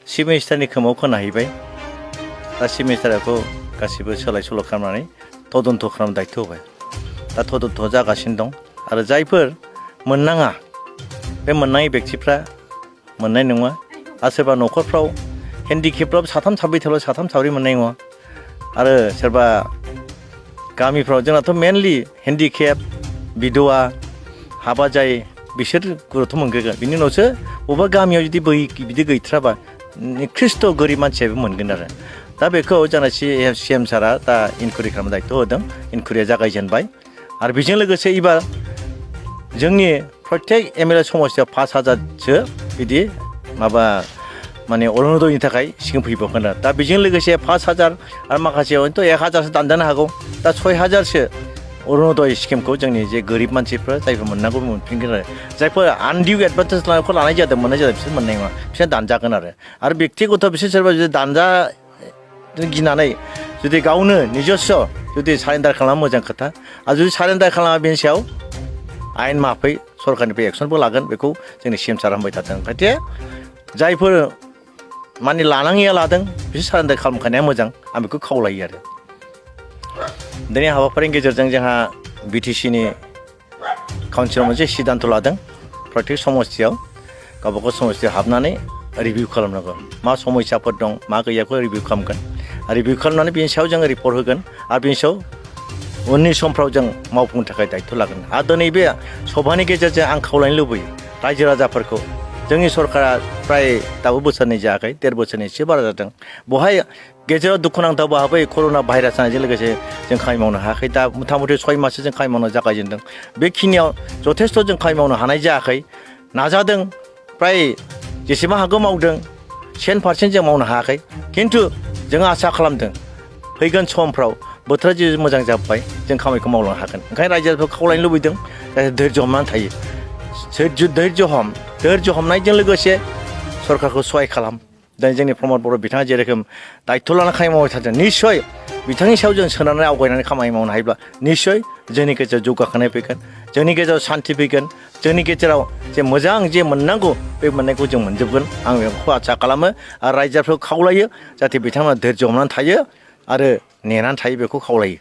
chief मिनिस्टारनि खोमाव खोनाहैबाय दा chief मिनिस्टारखौ गासिबो सोलाय सोल' खालामनानै तदन्त खालामनो दायथ' होबाय दा तदन्त जागासिनो दं आरो जायफोर मोननाङा बे मोननाङि बेक्तिफ्रा मोननाय नङा आरो सोरबा न'खरफ्राव हेन्डिकेपफ्राव साथाम साब्रै थाब्ला साथाम साब्रै मोननाय नङा आरो सोरबा गामिफ्राव जोंनाथ' मेनलि हेन्डिकेप बिधवा हाबा जाय बिसोर गुरुत्व मोनग्रोगोन बिनि उनावसो बबेबा गामियाव जुदि बिदि गैथ्राबा निकृष्ट गोरिब मानसियाबो मोनगोन आरो दा बेखौ जोंना CM सारा दा इनकुवारि खालामनो दायथ' होदों इनकुवारिया जागायजेनबाय आरो बेजों लोगोसे एबार जोंनि प्रत्येक MLA समस्तियाव 5,000सो बिदि माबा माने अरुनदयनि थाखाय स्किम फैबावगोन आरो दा बेजों लोगोसे 5,000 आरो माखासेयावथ' 1,000सो दानजानो हागौ दा 6,000सो अरुनदय स्किमखौ जोंनि जे गोरिब मानसिफ्रा जायफोर मोननांगौ मोनफिनगोन आरो जायफोर आनडिउ एडभान्टेज लानाय जादों मोननाय जादों बिसोर मोननाय नङा बिसोर दानजागोन आरो बेक्तिगत बिसोर सोरबा जुदि दानजा गिनानै जुदि गावनो निजस्व जुदि सारेन्डार खालामो मोजां खोथा आरो जुदि सारेन्डार खालामा बेनि सायाव आयेन माफै सरकारनिफ्राय एक्सनबो लागोन बेखौ जोंनि CM सारा होनबाय थादों ओंखायनो जायफोर माने लानाङिया लादों बिसोर सारेन्डार खालामखानाया मोजां आं बेखौ खावलायो आरो दिनै हाबाफारिनि गेजेरजों जोंहा BTCनि काउन्सिलाव मोनसे सिद्धान्त लादों प्रत्येक समस्तियाव गावबागाव समस्तियाव हाबनानै रिभिउ खालामनांगौ मा समस्याफोर दं मा गैयाखौ रिभिउ खालामगोन रिभिउ खालामनानै बेनि सायाव जों रिपर्ट होगोन आरो बेनि सायाव उननि समफ्राव जों मावफुंनो थाखाय दायथ' लागोन आरो दिनै बे सभानि गेजेरजों आं खावलायनो लुबैयो रायजो राजाफोरखौ जोंनि सरकारा प्राय दाबो बोसोरनै जायाखै 1.5 बोसोरनि एसे बारा जादों बहाय गेजेराव दुखुनांथाव बै कर'ना भाइरास जानायजों लोगोसे जों खामानि मावनो हायाखै दा मथा-मथि 6 माससो जों खामानि मावनो जागायजेनदों बेखिनियाव जथेस्थ' जों खामानि मावनो हानाय जायाखै नाजादों प्राय जेसेबां हागौ मावदों 10% जों मावनो हायाखै खिन्थु जों आसा खालामदों फैगोन समफ्राव बोथोरा जुदि मोजां जाबाय जों खामानिखौ मावलांनो हागोन ओंखायनो रायजोफोरखौ खावलायनो लुबैदों धैर्य हमनानै थायो धैर्य हमनायजों लोगोसे सरकारखौ सहाय खालाम दिनै जोंनि प्रमद बर' बिथाङा जेरोखोम दायथ' लाना खामानि मावबाय थादों निस्सय बिथांनि सायाव जों सोनारनानै आवगायनानै खामानि मावनो हायोब्ला निस्सय जोंनि गेजेराव जौगाखांनाय फैगोन जोंनि गेजेराव सान्थि फैगोन जोंनि गेजेराव जे मोजां जे मोननांगौ बे मोननायखौ जों मोनजोबगोन आं बेखौ आसा खालामो आरो रायजोफोरखौ खावलायो जाहाथे बिथांमोना धैर्य हमनानै थायो आरो नेनानै थायो बेखौ खावलायो